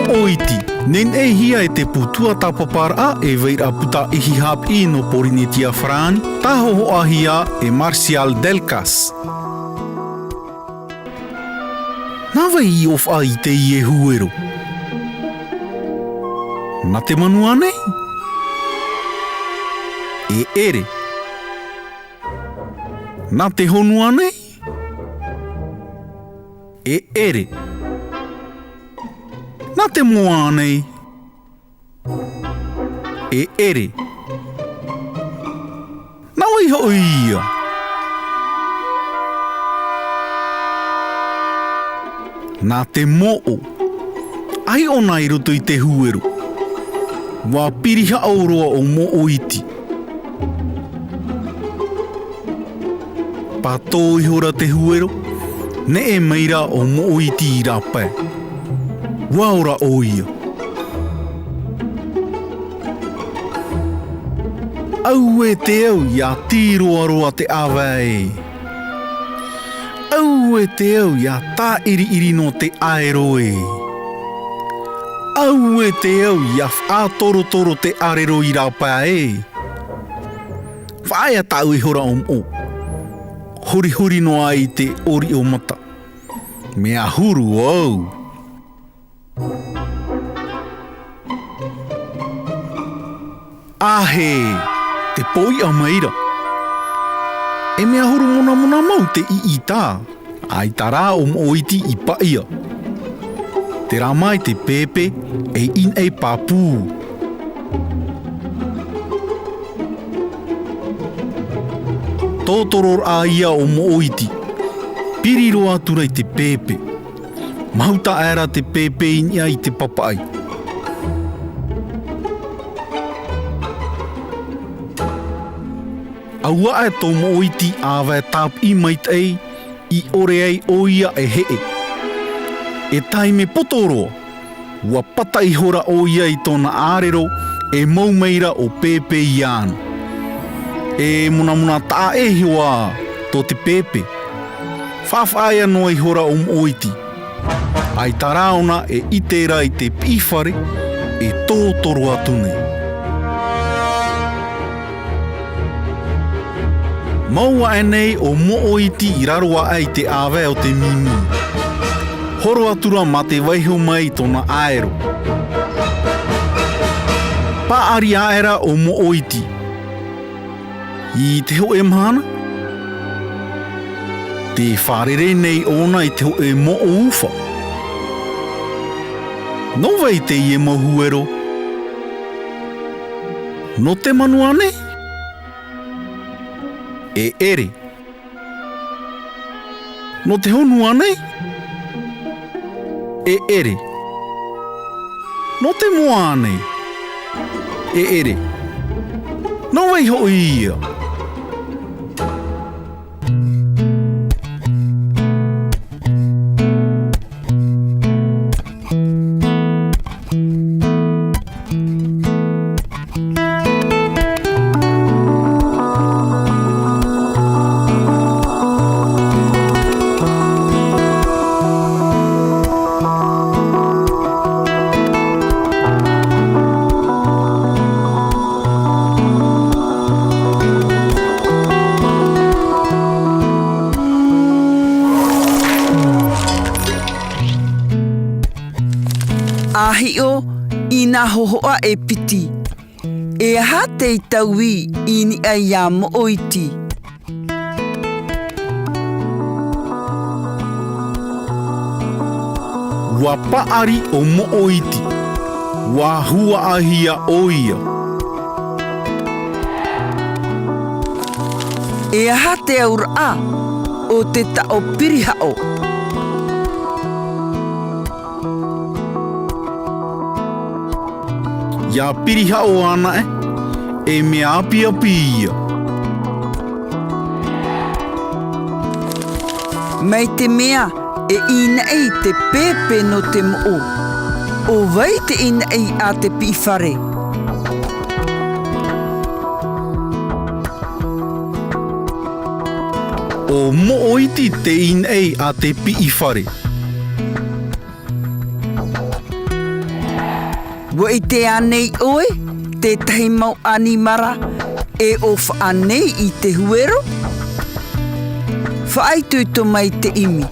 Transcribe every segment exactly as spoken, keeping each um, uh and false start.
Moʻo iti, nenehia e te pū tuatāpaparaʻa e vairaʻa puta ihi haʻapiʻi nō Pōrīnetia Farāni, tāhōhoʻahia e Martial Delcas. Nā vai i ʻōfaʻa i teie huero? Nā te manu ānei? E ʻere. Nā te honu ānei? E ʻere. Nā te moa ānei? E ʻere. Nā vai hoʻi ia? Nā te moʻo. ʻA hiʻo na i roto i te huero. ʻUa piri haʻo roa ʻo Moʻo iti. Pātō ihora te huero, neʻe maira ʻo Moʻo iti i rāpae. ʻUa ora ʻoia. Auē te au ʻia tīroaroa te ʻāvae ē. Auē te au ʻia tāʻiriʻiri nō te ʻaero ē. Auē te au ʻia faʻatorotoro te ʻārero i rāpae ē. Faʻaea tāʻu ihora ʻo Moʻo. Horihori noa ai te ʻori o mata. Mea huru au. ʻĀhē, te poʻiʻa maira. E mea huru monamona mau te ʻiʻita. ʻAita rā ʻo Moʻo iti i paʻia. Terā mai te pēpē, e ʻīnaʻi pāpū. Tōtororaʻa ia ʻo Moʻo iti. Piri roa atu ra i te pēpē. Mahuta aʻera te pēpē i niʻa i te papaʻi. ʻAuaʻe tō Moʻo iti ʻāvae tāpiʻi maitaʻi, i ʻore ai ʻoia e heʻe. E taime poto roa, ʻua pata ihora ʻoia i tōna ʻārero, e mau maira ʻo pēpē iāna. E monamona taʻa ʻē iho ā tō te pēpē. Faʻafaʻaea noa ihora ʻo Moʻo iti. ʻAita rā ʻōna e ʻite ra i te piʻifare e tōtoro atu nei. Mau aʻe nei ʻo Moʻo iti i raro aʻe i te ʻāvae o te mimi. Horo atu ra mā te vaiiho mai i tōna ʻāero. Paʻari aʻera ʻo Moʻo iti. I te hōʻē mahana, tē fārerei nei ʻōna i te hōʻē moʻo ufa. Nō vai teie mau huero? Nō te manu ānei? E ʻere. Nō te honu ānei? E ʻere. Nō te moa ānei? E ʻere. Nō vai hoʻi ia? ʻA hiʻo i nā hōhoʻa e piti. E aha tei taui i niʻa iā Moʻoiti? ʻUa paʻari ʻo Moʻoiti. ʻUa huaʻahia ʻoia. E aha te auraʻa o te taʻo pirihaʻo? ʻIa pirihaʻo anaʻe, e mea apiapi ia. Mai te mea e ʻīnaʻi te pēpē nō te moʻo, ʻo vai te ʻīnaʻi a te piʻifare? ʻO Moʻoiti te ʻīnaʻi a te piʻifare. ʻUa ʻite ānei ʻoe tētahi mau ʻanimara e ʻōfaʻa nei i te huero? Faʻaitoito mai te ʻimi.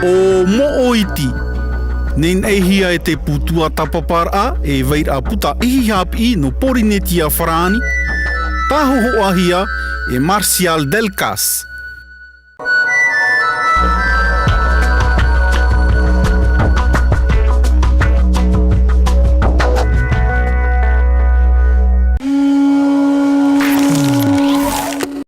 ʻO Moʻoiti. Nei naʻihia e te pūtua tāpaparaʻa e vairaʻa puta ihi haʻapiʻi nō Pōrīnetia Farāni, tāhōhoʻahia e Martial Delcas.